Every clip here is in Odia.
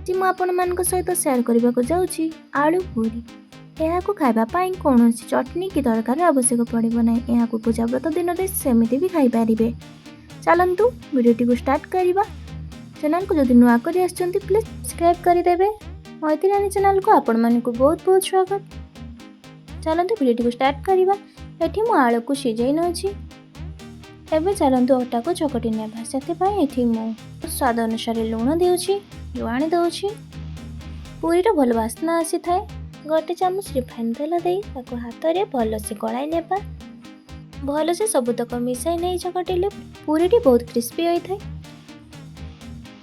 ଆଜି ମୁଁ ଆପଣମାନଙ୍କ ସହିତ ସେୟାର କରିବାକୁ ଯାଉଛି ଆଳୁ ପୁରୀ। ଏହାକୁ ଖାଇବା ପାଇଁ କୌଣସି ଚଟଣି କି ତରକାରୀର ଆବଶ୍ୟକ ପଡ଼ିବ ନାହିଁ। ଏହାକୁ ପୂଜା ବ୍ରତ ଦିନରେ ସେମିତି ବି ଖାଇପାରିବେ। ଚାଲନ୍ତୁ, ଭିଡ଼ିଓଟିକୁ ଷ୍ଟାର୍ଟ କରିବା। ଚ୍ୟାନେଲକୁ ଯଦି ନୂଆ କରି ଆସିଛନ୍ତି, ପ୍ଲିଜ୍ ସବସ୍କ୍ରାଇବ୍ କରିଦେବେ। ମୈଥିରାଣୀ ଚ୍ୟାନେଲକୁ ଆପଣମାନଙ୍କୁ ବହୁତ ବହୁତ ସ୍ୱାଗତ। ଚାଲନ୍ତୁ, ଭିଡ଼ିଓଟିକୁ ଷ୍ଟାର୍ଟ କରିବା। ଏଠି ମୁଁ ଆଳୁକୁ ସିଝାଇ ନେଉଛି। ଏବେ ଚାଲନ୍ତୁ, ଅଟାକୁ ଚକଟି ନେବା। ସେଥିପାଇଁ ଏଠି ମୁଁ ସ୍ୱାଦ ଅନୁସାରେ ଲୁଣ ଦେଉଛି, ଜୁଆଣି ଦେଉଛି। ପୁରୀର ଭଲ ବାସ୍ନା ଆସିଥାଏ। 1 ଚାମଚ ରିଫାଇନ୍ ତେଲ ଦେଇ ତାକୁ ହାତରେ ଭଲସେ ଗୋଳାଇ ନେବା। ଭଲସେ ସବୁତକ ମିଶାଇ ନେଇ ଚକଟିଲେ ପୁରୀଟି ବହୁତ କ୍ରିସ୍ପି ହୋଇଥାଏ।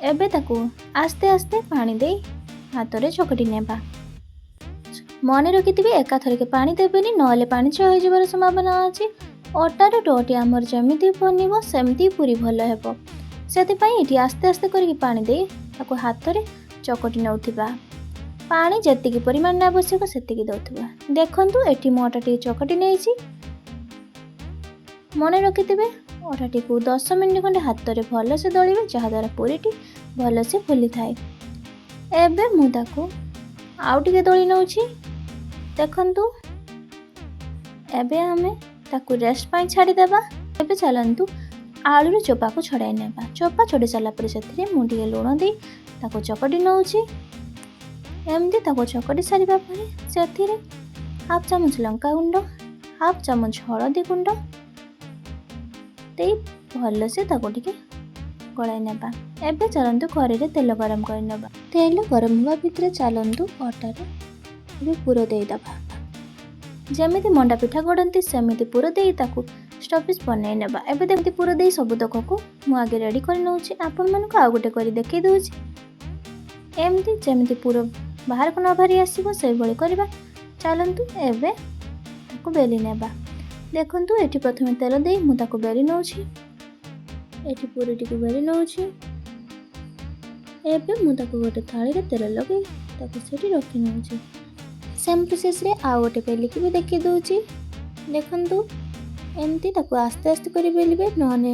ଏବେ ତାକୁ ଆସ୍ତେ ଆସ୍ତେ ପାଣି ଦେଇ ହାତରେ ଚକଟି ନେବା। ମନେ ରଖିଥିବେ, ଏକାଥରକେ ପାଣି ଦେବେନି, ନହେଲେ ପାଣିଚିଆ ହୋଇଯିବାର ସମ୍ଭାବନା ଅଛି। ଅଟାର ଡୋଟି ଆମର ଯେମିତି ବନିବ, ସେମିତି ପୁରୀ ଭଲ ହେବ। ସେଥିପାଇଁ ଏଠି ଆସ୍ତେ ଆସ୍ତେ କରିକି ପାଣି ଦେଇ ତାକୁ ହାତରେ ଚକଟି ନେଉଥିବା। ପାଣି ଯେତିକି ପରିମାଣରେ ଆବଶ୍ୟକ, ସେତିକି ଦେଉଥିବା। ଦେଖନ୍ତୁ, ଏଠି ମୁଁ ଅଟା ଟିକେ ଚକଟି ନେଇଛି। ମନେ ରଖିଥିବେ, ଅଟାଟିକୁ 10 ମିନିଟ୍ ଖଣ୍ଡେ ହାତରେ ଭଲସେ ଦଳିବେ, ଯାହାଦ୍ୱାରା ପୁରୀଟି ଭଲସେ ଫୁଲିଥାଏ। ଏବେ ମୁଁ ତାକୁ ଆଉ ଟିକେ ଦଳି ନେଉଛି। ଦେଖନ୍ତୁ, ଏବେ ଆମେ ତାକୁ ରେଷ୍ଟ ପାଇଁ ଛାଡ଼ିଦେବା। ଏବେ ଚାଲନ୍ତୁ, ଆଳୁର ଚୋପାକୁ ଛଡ଼ାଇ ନେବା। ଚୋପା ଛଡ଼ାଇ ସାରିଲା ପରେ ସେଥିରେ ମୁଁ ଟିକେ ଲୁଣ ଦେଇ ତାକୁ ଚକଟି ନେଉଛି। ଏମିତି ତାକୁ ଚକଟି ସାରିବା ପରେ ସେଥିରେ ହାଫ୍ ଚାମଚ ଲଙ୍କା ଗୁଣ୍ଡ, ହାଫ୍ ଚାମଚ ହଳଦୀ ଗୁଣ୍ଡ ଦେଇ ଭଲସେ ତାକୁ ଟିକେ ଗୋଳାଇ ନେବା। ଏବେ ଚାଲନ୍ତୁ, କଡ଼େଇରେ ତେଲ ଗରମ କରିନେବା। ତେଲ ଗରମ ହେବା ଭିତରେ ଚାଲନ୍ତୁ, ଅଟାରେ ଏବେ ପୁର ଦେଇଦେବା। ଯେମିତି ମଣ୍ଡା ପିଠା ଗଢ଼ନ୍ତି, ସେମିତି ପୁର ଦେଇ ତାକୁ ଷ୍ଟଫିସ୍ ବନେଇ ନେବା। ଏବେ ଯେମିତି ପୁର ଦେଇ ସବୁତକକୁ ମୁଁ ଆଗେ ରେଡ଼ି କରି ନେଉଛି। ଆପଣମାନଙ୍କୁ ଆଉ ଗୋଟେ କରି ଦେଖାଇ ଦେଉଛି। ଏମିତି ଯେମିତି ପୁର ବାହାରକୁ ନ ବାହାରି ଆସିବ, ସେଇଭଳି କରିବା। ଚାଲନ୍ତୁ, ଏବେ ତାକୁ ବେଲି ନେବା। ଦେଖନ୍ତୁ, ଏଠି ପ୍ରଥମେ ତେଲ ଦେଇ ମୁଁ ତାକୁ ବେଲି ନେଉଛି। ଏଠି ପୁରୀଟିକୁ ବେଲି ନେଉଛି। ଏବେ ମୁଁ ତାକୁ ଗୋଟେ ଥାଳିରେ ତେଲ ଲଗାଇ ତାକୁ ସେଠି ରଖି ନେଉଛି। ସେମ୍ ପ୍ରୋସେସ୍ରେ ଆଉ ଗୋଟେ ବେଲିକି ବି ଦେଖାଇ ଦେଉଛି। ଦେଖନ୍ତୁ, ଏମିତି ତାକୁ ଆସ୍ତେ ଆସ୍ତେ କରି ବେଲିବେ, ନହେଲେ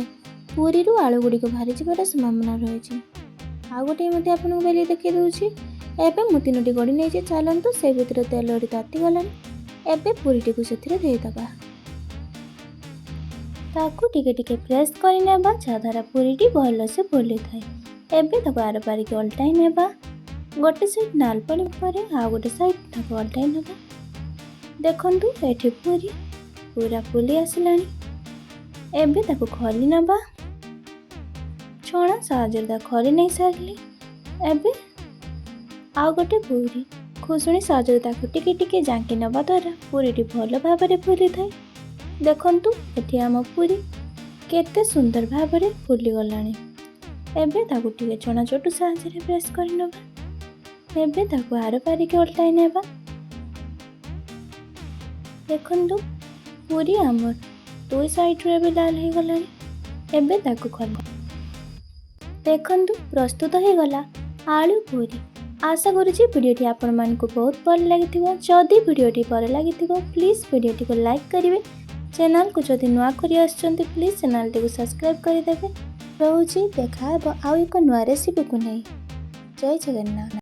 ପୁରୀରୁ ଆଳୁ ଗୁଡ଼ିକ ବାହାରି ଯିବାର ସମ୍ଭାବନା ରହିଛି। ଆଉ ଗୋଟିଏ ମଧ୍ୟ ଆପଣଙ୍କୁ ବେଲି ଦେଖାଇ ଦେଉଛି। ଏବେ ମୁଁ ତିନୋଟି ଗଢ଼ି ନେଇଛି। ଚାଲନ୍ତୁ, ସେ ଭିତରେ ତେଲଟି ତାତିଗଲାଣି। ଏବେ ପୁରୀଟିକୁ ସେଥିରେ ଦେଇଦେବା। ତାକୁ ଟିକେ ଟିକେ ପ୍ରେସ୍ କରିନେବା, ଯାହାଦ୍ୱାରା ପୁରୀଟି ଭଲସେ ଫୁଲିଥାଏ। ଏବେ ତାକୁ ଆର ପାରିକି ଓଲଟାଇ ନେବା। ଗୋଟେ ସାଇଡ଼୍ ନାଲ ପଡ଼ିବା ପରେ ଆଉ ଗୋଟେ ସାଇଡ଼୍ ତାକୁ ଓଲଟାଇ ନେବା। ଦେଖନ୍ତୁ, ଏଠି ପୁରୀ ପୁରା ଫୁଲି ଆସିଲାଣି। ଏବେ ତାକୁ ଖୋଲି ନେବା। ଛଣା ସାହାଯ୍ୟରେ ତାକୁ ଖୋଲି ନେଇ ସାରିଲି। ଏବେ ଆଉ ଗୋଟେ ପୁରୀ ଖୁସୁଣି ସାହାଯ୍ୟରେ ତାକୁ ଟିକେ ଟିକେ ଜାଙ୍କି ନେବା ଦ୍ୱାରା ପୁରୀଟି ଭଲ ଭାବରେ ଫୁଲିଥାଏ। ଦେଖନ୍ତୁ, ଏଠି ଆମ ପୁରୀ କେତେ ସୁନ୍ଦର ଭାବରେ ଫୁଲିଗଲାଣି। ଏବେ ତାକୁ ଟିକେ ଚଣା ଚଟୁ ସାହାଯ୍ୟରେ ପ୍ରେସ୍ କରିନେବା। ଏବେ ତାକୁ ଆର ପାରିକି ଓଲଟାଇ ନେବା। ଦେଖନ୍ତୁ, ପୁରୀ ଆମର ଦୁଇ ସାଇଡ଼ରୁ ଏବେ ଲାଲ ହେଇଗଲାଣି। ଏବେ ତାକୁ ଖୋଲ। ଦେଖନ୍ତୁ, ପ୍ରସ୍ତୁତ ହେଇଗଲା ଆଳୁ ପୁରୀ। ଆଶା କରୁଛି ଭିଡ଼ିଓଟି ଆପଣମାନଙ୍କୁ ବହୁତ ଭଲ ଲାଗିଥିବ। ଯଦି ଭିଡ଼ିଓଟି ଭଲ ଲାଗିଥିବ, ପ୍ଲିଜ୍ ଭିଡ଼ିଓଟିକୁ ଲାଇକ୍ କରିବେ। ଚ୍ୟାନେଲକୁ ଯଦି ନୂଆ କରି ଆସିଛନ୍ତି, ପ୍ଲିଜ୍ ଚ୍ୟାନେଲଟିକୁ ସବସ୍କ୍ରାଇବ୍ କରିଦେବେ। ରହୁଛି, ଦେଖା ହେବ ଆଉ ଏକ ନୂଆ ରେସିପିକୁ ନେଇ। ଜୟ ଜଗନ୍ନାଥ।